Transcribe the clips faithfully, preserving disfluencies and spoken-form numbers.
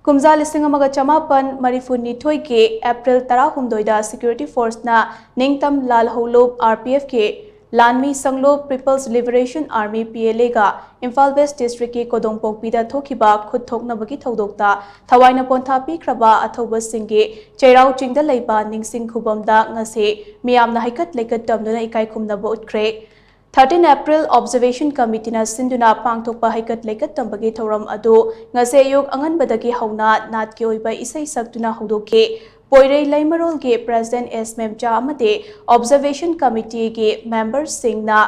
ꯀꯨꯝꯖꯥ ꯂꯤꯁꯤꯡ ꯑꯃꯒ ꯆꯃꯥꯄꯟ ꯃꯔꯤꯐꯨ ꯅꯤꯊꯣꯏꯒꯤ ꯑꯦꯄ꯭ꯔꯤꯜ ꯇꯔꯥꯍꯨꯝꯗꯣꯏꯗ ꯁꯦꯀ꯭ꯌꯨꯔꯤꯇꯤ ꯐꯣꯔꯁꯅ ꯅꯤꯡꯇꯝ ꯂꯥꯜꯍꯧꯂꯨꯞ, ꯑꯥꯔ ꯄꯤ ꯑꯦꯐꯀꯤ ꯂꯥꯟꯃꯤ ꯁꯪꯂꯨꯞ People's Liberation Army, P L ꯑꯦꯒ ꯏꯝꯐꯥꯜ ꯋꯦꯁ ꯗꯤꯁꯇ꯭ꯔꯤꯛꯀꯤ ꯀꯣꯗꯣꯡꯄꯣꯛꯄꯤꯗ ꯊꯣꯛꯈꯤꯕ ꯈꯨꯠ ꯊꯣꯛꯅꯕꯒꯤ ꯊꯧꯗꯣꯛꯇ ꯊꯋꯥꯏꯅ ꯄꯣꯟꯊꯥ ꯄꯤꯈ꯭ꯔꯕ ꯑꯊꯧꯕꯁꯤꯡꯒꯤ ꯆꯩꯔꯥꯎ ꯆꯤꯡꯗ ꯂꯩꯕ ꯅꯤꯡꯁꯤꯡ ꯈꯨꯕꯝꯗ ꯉꯁꯤ ꯃꯤꯌꯥꯝꯅ ꯍꯩꯀꯠ ꯂꯩꯀꯠ ꯇꯝꯗꯨꯅ ꯏꯀꯥꯏ ꯈꯨꯝꯅꯕ ꯎꯠꯈ꯭ꯔꯦ꯫ Thirteen April Observation Committeeꯅ ꯁꯤꯟꯗꯨꯅ ꯄꯥꯡꯊꯣꯛꯄ ꯍꯩꯀꯠ ꯂꯩꯀꯠ ꯇꯝꯕꯒꯤ ꯊꯧꯔꯝ ꯑꯗꯨ ꯉꯁꯤ ꯑꯌꯨꯛ ꯑꯉꯟꯕꯗꯒꯤ ꯍꯧꯅ ꯅꯥꯠꯀꯤ ꯑꯣꯏꯕ ꯏꯁꯩ ꯁꯛꯇꯨꯅ ꯍꯧꯗꯣꯛꯈꯤ꯫ ꯄꯣꯏꯔꯩ ꯂꯩꯃꯔꯣꯜꯒꯤ President ꯑꯦꯁ ꯃꯦꯝꯆꯥ ꯑꯃꯗꯤ Observation Committeeꯒꯤ memberꯁꯤꯡꯅ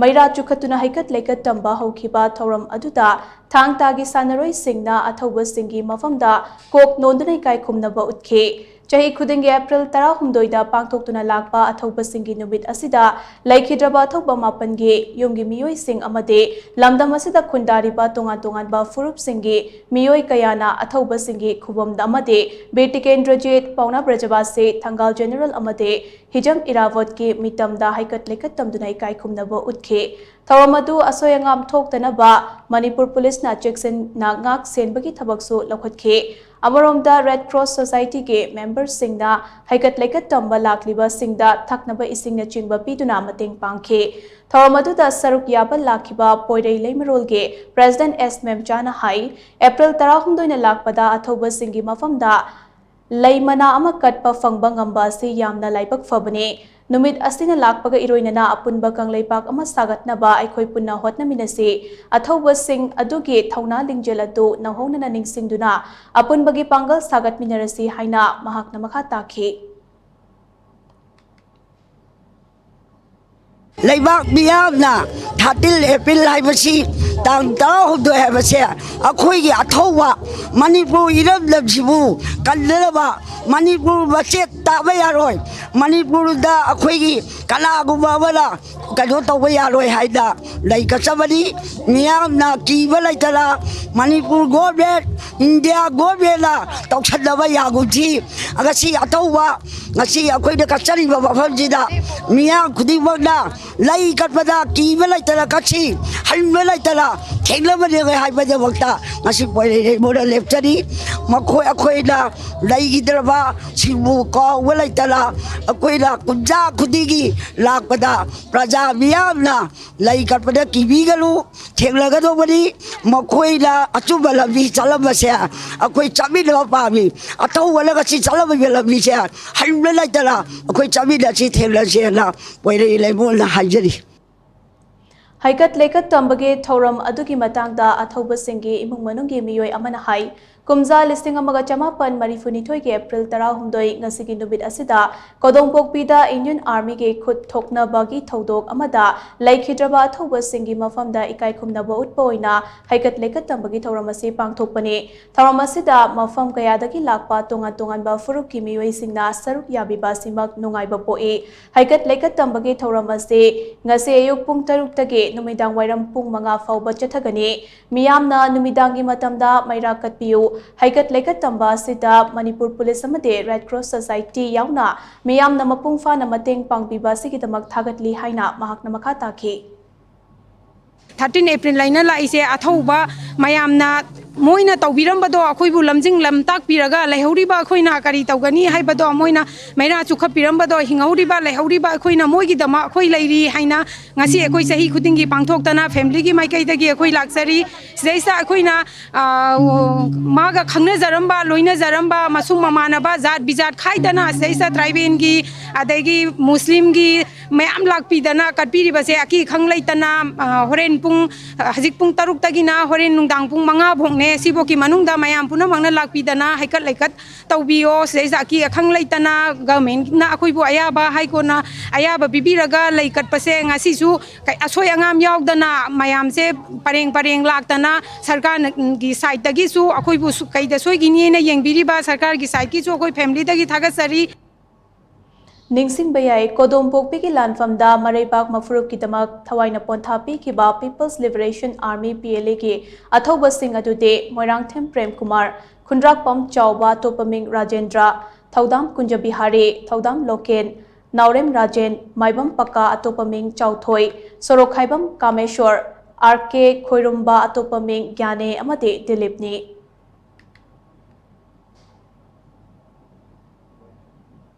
ꯃꯩꯔꯥ ꯆꯨꯈꯠꯇꯨꯅ ꯍꯩꯀꯠ ꯂꯩꯀꯠ ꯇꯝꯕ ꯍꯧꯈꯤꯕ ꯊꯧꯔꯝ ꯑꯗꯨꯗ ꯊꯥꯡ ꯇꯥꯒꯤ ꯁꯥꯟꯅꯔꯣꯏꯁꯤꯡꯅ ꯑꯊꯧꯕꯁꯤꯡꯒꯤ ꯃꯐꯝꯗ ꯀꯣꯛ ꯅꯣꯟꯗꯨꯅ ꯏꯀꯥꯏ ꯈꯨꯝꯅꯕ ꯎꯠꯈꯤ꯫ ꯆꯍꯤ ꯈꯨꯗꯤꯡꯒꯤ ꯑꯦꯄ꯭ꯔꯤꯜ ꯇꯔꯥꯍꯨꯝꯗꯣꯏꯗ ꯄꯥꯡꯊꯣꯛꯇꯨꯅ ꯂꯥꯛꯄ ꯑꯊꯧꯕꯁꯤꯡꯒꯤ ꯅꯨꯃꯤꯠ ꯑꯁꯤꯗ ꯂꯩꯈꯤꯗ꯭ꯔꯕ ꯑꯊꯧꯕ ꯃꯥꯄꯟꯒꯤ ꯌꯨꯝꯒꯤ ꯃꯤꯑꯣꯏꯁꯤꯡ ꯑꯃꯗꯤ ꯂꯝꯗꯝ ꯑꯁꯤꯗ ꯈꯨꯟꯗꯥꯔꯤꯕ ꯇꯣꯉꯥꯟ ꯇꯣꯉꯥꯟꯕ ꯐꯨꯔꯨꯞꯁꯤꯡꯒꯤ ꯃꯤꯑꯣꯏ ꯀꯌꯥꯅ ꯑꯊꯧꯕꯁꯤꯡꯒꯤ ꯈꯨꯕꯝꯗ ꯑꯃꯗꯤ ꯕꯤꯔ ꯇꯤꯀꯦꯟꯗ꯭ꯔꯖꯤꯠ, ꯄꯥꯎꯅꯥ ꯕ꯭ꯔꯖꯕꯥꯁꯤ, ꯊꯪꯒꯥꯜ ꯖꯦꯅꯔꯦꯜ ꯑꯃꯗꯤ ꯍꯤꯖꯝ ꯏꯔꯥꯕꯣꯠꯀꯤ ꯃꯤꯇꯝꯗ ꯍꯩꯀꯠ ꯂꯩꯀꯠ ꯇꯝꯗꯨꯅ ꯏꯀꯥꯏ ꯈꯨꯝꯅꯕ ꯎꯠꯈꯤ꯫ ꯊꯧꯔꯝ ꯑꯗꯨ ꯑꯁꯣꯏ ꯑꯉꯥꯝ ꯊꯣꯛꯇꯅꯕ ꯃꯅꯤꯄꯨꯔ ꯄꯨꯂꯤꯁꯅ ꯆꯦꯛꯁꯤꯟꯅ ꯉꯥꯛ ꯁꯦꯟꯕꯒꯤ ꯊꯕꯛꯁꯨ ꯂꯧꯈꯠꯈꯤ꯫ ꯑꯃꯔꯣꯝꯗ, ꯔꯦꯗ ꯀ꯭ꯔꯣꯁ ꯁꯣꯁꯥꯏꯇꯤꯒꯤ ꯃꯦꯝꯕꯔꯁꯤꯡꯅ ꯍꯩꯀꯠ ꯂꯩꯀꯠ ꯇꯝꯕ ꯂꯥꯛꯂꯤꯕꯁꯤꯡꯗ ꯊꯛꯅꯕ ꯏꯁꯤꯡꯅꯆꯤꯡꯕ ꯄꯤꯗꯨꯅ ꯃꯇꯦꯡ ꯄꯥꯡꯈꯤ꯫ ꯊꯧꯔꯝ ꯑꯗꯨꯗ ꯁꯔꯨꯛ ꯌꯥꯕ ꯂꯥꯛꯈꯤꯕ ꯄꯣꯏꯔꯩ ꯂꯩꯃꯔꯣꯜꯒꯤ President ꯑꯦꯁ ꯃꯦꯝꯆꯥꯅ ꯍꯥꯏ, ꯑꯦꯄ꯭ꯔꯤꯜ ꯇꯔꯥꯍꯨꯝꯗꯣꯏꯅ ꯂꯥꯛꯄꯗ ꯑꯊꯧꯕꯁꯤꯡꯒꯤ ꯃꯐꯝꯗ ꯂꯩ ꯃꯅꯥ ꯑꯃ ꯀꯠꯄ ꯐꯪꯕ ꯉꯝꯕ ꯑꯁꯤ ꯌꯥꯝꯅ ꯂꯥꯏꯕꯛ ꯐꯕꯅꯤ꯫ ꯅꯨꯃꯤꯠ ꯑꯁꯤꯅ ꯂꯥꯛꯄꯒ ꯏꯔꯣꯏꯅꯅ ꯑꯄꯨꯟꯕ ꯀꯪꯂꯩꯄꯥꯛ ꯑꯃ ꯁꯥꯒꯠꯅꯕ ꯑꯩꯈꯣꯏ ꯄꯨꯟꯅ ꯍꯣꯠꯅꯃꯤꯟꯅꯁꯤ꯫ ꯑꯊꯧꯕꯁꯤꯡ ꯑꯗꯨꯒꯤ ꯊꯧꯅꯥ ꯂꯤꯡꯖꯦꯜ ꯑꯗꯨ ꯅꯧꯍꯧꯅꯅ ꯅꯤꯡꯁꯤꯡꯗꯨꯅ ꯑꯄꯨꯟꯕꯒꯤ ꯄꯥꯡꯒꯜ ꯁꯥꯒꯠꯃꯤꯟꯅꯔꯁꯤ ꯍꯥꯏꯅ ꯃꯍꯥꯛꯅ ꯃꯈꯥ ꯇꯥꯈꯤ꯫ ꯂꯩꯕꯥꯛ ꯃꯤꯌꯥꯝꯅ ꯊꯥꯔꯇꯤꯟ ꯑꯦꯄ꯭ꯔꯤꯜ ꯍꯥꯏꯕꯁꯤ, ꯇꯥꯡ ꯇꯔꯥꯍꯨꯝꯗꯣꯏ ꯍꯥꯏꯕꯁꯦ, ꯑꯩꯈꯣꯏꯒꯤ ꯑꯊꯧꯕ ꯃꯅꯤꯄꯨꯔ ꯏꯔꯝꯗꯝꯁꯤꯕꯨ ꯀꯟꯅꯅꯕ, ꯃꯅꯤꯄꯨꯔ ꯃꯆꯦꯠ ꯇꯥꯕ ꯌꯥꯔꯣꯏ, ꯃꯅꯤꯄꯨꯔꯗ ꯑꯩꯈꯣꯏꯒꯤ ꯀꯅꯥꯒꯨꯝꯕ ꯑꯃꯅ ꯀꯩꯅꯣ ꯇꯧꯕ ꯌꯥꯔꯣꯏ ꯍꯥꯏꯅ ꯂꯩ ꯀꯠꯆꯕꯅꯤ꯫ ꯃꯤꯌꯥꯝꯅ ꯀꯤꯕ ꯂꯩꯇꯅ ꯃꯅꯤꯄꯨꯔ ꯒꯣꯔꯃꯦꯟ, ꯏꯟꯗꯤꯌꯥ ꯒꯣꯔꯃꯦꯟꯅ ꯇꯧꯁꯟꯅꯕ ꯌꯥꯒꯨꯝꯁꯤ꯫ ꯉꯁꯤ ꯑꯊꯧꯕ, ꯉꯁꯤ ꯑꯩꯈꯣꯏꯅ ꯀꯠꯆꯔꯤꯕ ꯃꯐꯝꯁꯤꯗ ꯃꯤꯌꯥꯝ ꯈꯨꯗꯤꯡꯃꯛꯅ ꯂꯩ ꯀꯠꯄꯗ ꯀꯤꯕ ꯂꯩꯇꯅ ꯀꯠꯁꯤ, ꯍꯟꯕ ꯂꯩꯇꯅ ꯊꯦꯡꯅꯕꯅꯦ ꯍꯥꯏꯕꯒꯤꯗꯃꯛꯇ ꯉꯁꯤ ꯄꯣꯏꯔꯩ ꯂꯩꯃꯣꯏꯗ ꯂꯦꯞꯆꯔꯤ꯫ ꯃꯈꯣꯏ ꯑꯩꯈꯣꯏꯅ ꯂꯩꯈꯤꯗ꯭ꯔꯕ ꯁꯤꯡꯕꯨ ꯀꯥꯎꯕ ꯂꯩꯇꯅ ꯑꯩꯈꯣꯏꯅ ꯀꯨꯟꯖꯥ ꯈꯨꯗꯤꯡꯒꯤ ꯂꯥꯛꯄꯗ ꯄ꯭ꯔꯖꯥ ꯃꯤꯌꯥꯝꯅ ꯂꯩ ꯀꯠꯄꯗ ꯀꯤꯕꯤꯒꯅꯨ, ꯊꯦꯡꯅꯒꯗꯧꯕꯅꯤ꯫ ꯃꯈꯣꯏꯅ ꯑꯆꯨꯝꯕ ꯂꯝꯕꯤ ꯆꯠꯂꯝꯕꯁꯦ ꯑꯩꯈꯣꯏ ꯆꯠꯃꯤꯟꯅꯕ ꯄꯥꯝꯃꯤ꯫ ꯑꯊꯧꯕꯅ ꯉꯁꯤ ꯆꯠꯂꯝꯃꯤꯕ ꯂꯝꯕꯤꯁꯦ ꯍꯟꯕ ꯂꯩꯇꯅ ꯑꯩꯈꯣꯏ ꯆꯠꯃꯤꯟꯅꯁꯤ, ꯊꯦꯡꯅꯁꯦꯅ ꯄꯣꯏꯔꯩ ꯂꯩꯃꯣꯏꯅ ꯍꯥꯏꯖꯔꯤ꯫ ꯍꯩꯀꯠ ꯂꯩꯀꯠ ꯇꯝꯕꯒꯤ ꯊꯧꯔꯝ ꯑꯗꯨꯒꯤ ꯃꯇꯥꯡꯗ ꯑꯊꯧꯕꯁꯤꯡꯒꯤ ꯏꯃꯨꯡ ꯃꯅꯨꯡꯒꯤ ꯃꯤꯑꯣꯏ ꯑꯃꯅ ꯍꯥꯏ, ꯀꯨꯝꯖꯥ ꯂꯤꯁꯤꯡ ꯑꯃꯒ ꯆꯃꯥꯄꯟ ꯃꯔꯤꯐꯨꯅꯤꯊꯣꯏꯒꯤ ꯑꯦꯄ꯭ꯔꯤꯜ ꯇꯔꯥꯍꯨꯝꯗꯣꯏ, ꯉꯁꯤꯒꯤ ꯅꯨꯃꯤꯠ ꯑꯁꯤꯗ ꯀꯣꯗꯣꯡꯄꯣꯛꯄꯤꯗ ꯏꯟꯗꯤꯌꯟ ꯑꯥꯔꯃꯤꯒꯤ ꯈꯨꯠ ꯊꯣꯛꯅꯕꯒꯤ ꯊꯧꯗꯣꯛ ꯑꯃꯗ ꯂꯩꯈꯤꯗ꯭ꯔꯕ ꯑꯊꯧꯕꯁꯤꯡꯒꯤ ꯃꯐꯝꯗ ꯏꯀꯥꯏ ꯈꯨꯝꯅꯕ ꯎꯠꯄ ꯑꯣꯏꯅ ꯍꯩꯀꯠ ꯂꯩꯀꯠ ꯇꯝꯕꯒꯤ ꯊꯧꯔꯝ ꯑꯁꯤ ꯄꯥꯡꯊꯣꯛꯄꯅꯤ꯫ ꯊꯧꯔꯝ ꯑꯁꯤꯗ ꯃꯐꯝ ꯀꯌꯥꯗꯒꯤ ꯂꯥꯛꯄ ꯇꯣꯉꯥꯟ ꯇꯣꯉꯥꯟꯕ ꯐꯨꯔꯨꯞꯀꯤ ꯃꯤꯑꯣꯏꯁꯤꯡꯅ ꯁꯔꯨꯛ ꯌꯥꯕꯤꯕ ꯑꯁꯤꯃꯛ ꯅꯨꯡꯉꯥꯏꯕ ꯄꯣꯛꯏ꯫ ꯍꯩꯀꯠ ꯂꯩꯀꯠ ꯇꯝꯕꯒꯤ ꯊꯧꯔꯝ ꯑꯁꯤ ꯉꯁꯤ ꯑꯌꯨꯛ ꯄꯨꯡ ꯇꯔꯨꯛꯇꯒꯤ ꯅꯨꯃꯤꯗꯥꯡ ꯋꯥꯏꯔꯝ ꯄꯨꯡ ꯃꯉꯥ ꯐꯥꯎꯕ ꯆꯠꯊꯒꯅꯤ꯫ ꯃꯤꯌꯥꯝꯅ ꯅꯨꯃꯤꯗꯥꯡꯒꯤ ꯃꯇꯝꯗ ꯃꯩꯔꯥ ꯀꯠꯄꯤꯌꯨ꯫ ꯍꯩꯀꯠ ꯂꯩꯀꯠ ꯇꯝꯕ ꯑꯁꯤꯗ ꯃꯅꯤꯄꯨꯔ ꯄꯨꯂꯤꯁ ꯑꯃꯗꯤ ꯔꯦꯗ ꯀ꯭ꯔꯣꯁ ꯁꯣꯁꯥꯏꯇꯤ ꯌꯥꯎꯅ ꯃꯤꯌꯥꯝꯅ ꯃꯄꯨꯡ ꯐꯥꯅ ꯃꯇꯦꯡ ꯄꯥꯡꯕꯤꯕ ꯑꯁꯤꯒꯤꯗꯃꯛ ꯊꯥꯒꯠꯂꯤ ꯍꯥꯏꯅ ꯃꯍꯥꯛꯅ ꯃꯈꯥ ꯇꯥꯈꯤ꯫ ꯊꯥꯔꯇꯤꯟ ꯑꯦꯄ꯭ꯔꯤꯜ ꯂꯩꯅ ꯂꯥꯛꯏꯁꯦ ꯑꯊꯧꯕ ꯃꯌꯥꯝꯅ ꯃꯣꯏꯅ ꯇꯧꯕꯤꯔꯝꯕꯗꯣ ꯑꯩꯈꯣꯏꯕꯨ ꯂꯝꯖꯤꯡ ꯂꯝ ꯇꯥꯛꯄꯤꯔꯒ ꯂꯩꯍꯧꯔꯤꯕ ꯑꯩꯈꯣꯏꯅ ꯀꯔꯤ ꯇꯧꯒꯅꯤ ꯍꯥꯏꯕꯗꯣ, ꯃꯣꯏꯅ ꯃꯩꯔꯥ ꯆꯨꯈꯠꯄꯤꯔꯝꯕꯗꯣ, ꯍꯤꯡꯍꯧꯔꯤꯕ ꯂꯩꯍꯧꯔꯤꯕ ꯑꯩꯈꯣꯏꯅ ꯃꯣꯏꯒꯤꯗꯃꯛ ꯑꯩꯈꯣꯏ ꯂꯩꯔꯤ ꯍꯥꯏꯅ ꯉꯁꯤ ꯑꯩꯈꯣꯏ ꯆꯍꯤ ꯈꯨꯗꯤꯡꯒꯤ ꯄꯥꯡꯊꯣꯛꯇꯅ ꯐꯦꯃꯤꯂꯤꯒꯤ ꯃꯥꯏꯀꯩꯗꯒꯤ ꯑꯩꯈꯣꯏ ꯂꯥꯛꯆꯔꯤ꯫ ꯁꯤꯗꯩꯁꯤꯗ ꯑꯩꯈꯣꯏꯅ ꯃꯥꯒ ꯈꯪꯅꯖꯔꯝꯕ, ꯂꯣꯏꯅꯖꯔꯝꯕ ꯃꯁꯨꯡ ꯃꯃꯥꯟꯅꯕ, ꯖꯥꯠ ꯕꯤꯖꯥꯠ ꯈꯥꯏꯗꯅ ꯁꯤꯗꯩꯁꯤꯗ ꯇ꯭ꯔꯥꯏꯕꯦꯜꯒꯤ ꯑꯗꯒꯤ ꯃꯨꯁꯂꯤꯝꯒꯤ ꯃꯌꯥꯝ ꯂꯥꯛꯄꯤꯗꯅ ꯀꯠꯄꯤꯔꯤꯕꯁꯦ ꯑꯀꯤ ꯑꯈꯪ ꯂꯩꯇꯅ, ꯍꯣꯔꯦꯟ ꯄꯨꯡ ꯍꯧꯖꯤꯛ ꯄꯨꯡ ꯇꯔꯨꯛꯇꯒꯤꯅ ꯍꯣꯔꯦꯟ ꯅꯨꯡꯗꯥꯡ ꯄꯨꯡ ꯃꯉꯥ ꯐꯥꯎꯅꯦ꯫ ꯁꯤꯐꯥꯎꯒꯤ ꯃꯅꯨꯡꯗ ꯃꯌꯥꯝ ꯄꯨꯝꯅꯃꯛꯅ ꯂꯥꯛꯄꯤꯗꯅ ꯍꯩꯀꯠ ꯂꯩꯀꯠ ꯇꯧꯕꯤꯌꯣ꯫ ꯁꯤꯗꯩꯁꯤꯗ ꯑꯀꯤ ꯑꯈꯪ ꯂꯩꯇꯅ ꯒꯃꯦꯟꯅ ꯑꯩꯈꯣꯏꯕꯨ ꯑꯌꯥꯕ ꯍꯥꯏ ꯀꯣꯟꯅ ꯑꯌꯥꯕ ꯄꯤꯕꯤꯔꯒ ꯂꯩ ꯀꯠꯄꯁꯦ ꯉꯁꯤꯁꯨ ꯑꯁꯣꯏ ꯑꯉꯥꯝ ꯌꯥꯎꯗꯅ ꯃꯌꯥꯝꯁꯦ ꯄꯔꯦꯡ ꯄꯔꯦꯡ ꯂꯥꯛꯇꯅ ꯁꯔꯀꯥꯔꯒꯤ ꯁꯥꯏꯠꯇꯒꯤꯁꯨ ꯑꯩꯈꯣꯏꯕꯨ ꯀꯩꯗ ꯁꯣꯏꯈꯤꯅꯤꯅ ꯌꯦꯡꯕꯤꯔꯤꯕ ꯁꯔꯀꯥꯔꯒꯤ ꯁꯥꯏꯠꯀꯤꯁꯨ ꯑꯩꯈꯣꯏ ꯐꯦꯃꯤꯂꯤꯗꯒꯤ ꯊꯥꯒꯠꯆꯔꯤ꯫ ꯅꯤꯡꯁꯤꯡꯕ ꯌꯥꯏ, ꯀꯣꯗꯣꯝ ꯄꯣꯛꯄꯤꯒꯤ ꯂꯥꯟꯐꯝꯗ ꯃꯔꯩꯕꯥꯛ ꯃꯐꯨꯔꯨꯞꯀꯤꯗꯃꯛ ꯊꯋꯥꯏꯅ ꯄꯣꯟꯊꯥ ꯄꯤꯈꯤꯕ People's Liberation Army, P L A, ꯒꯤ ꯑꯊꯧꯕꯁꯤꯡ ꯑꯗꯨꯗꯤ ꯃꯣꯏꯔꯥꯡꯊꯦꯝ ꯄ꯭ꯔꯦꯝ ꯀꯨꯃꯥꯔ, ꯈꯨꯟꯗ꯭ꯔꯥꯛꯄꯝ ꯆꯥꯎꯕ, ꯑꯇꯣꯞꯄ ꯃꯤꯡ ꯔꯥꯖꯦꯟꯗ꯭ꯔ, ꯊꯧꯗꯥꯝ ꯀꯨꯟꯖꯕꯤꯍꯥꯔꯤ, ꯊꯧꯗꯥꯝ ꯂꯣꯀꯦꯟ, ꯅꯥꯎꯔꯦꯝ ꯔꯥꯖꯦꯟ, ꯃꯥꯏꯕꯝ ꯄꯀꯥ, ꯑꯇꯣꯞꯄ ꯃꯤꯡ ꯆꯥꯎꯊꯣꯏ, ꯁꯣꯔꯣꯛꯈꯥꯏꯕꯝ ꯀꯥꯃꯦꯁꯣꯔ, ꯑꯥꯔ ꯀꯦ ꯈꯣꯏꯔꯨꯝꯕ, ꯑꯇꯣꯞꯄ ꯃꯤꯡ ꯒ꯭ꯌꯥꯅꯦ ꯑꯃꯗꯤ ꯗꯤꯂꯤꯞꯅꯤ꯫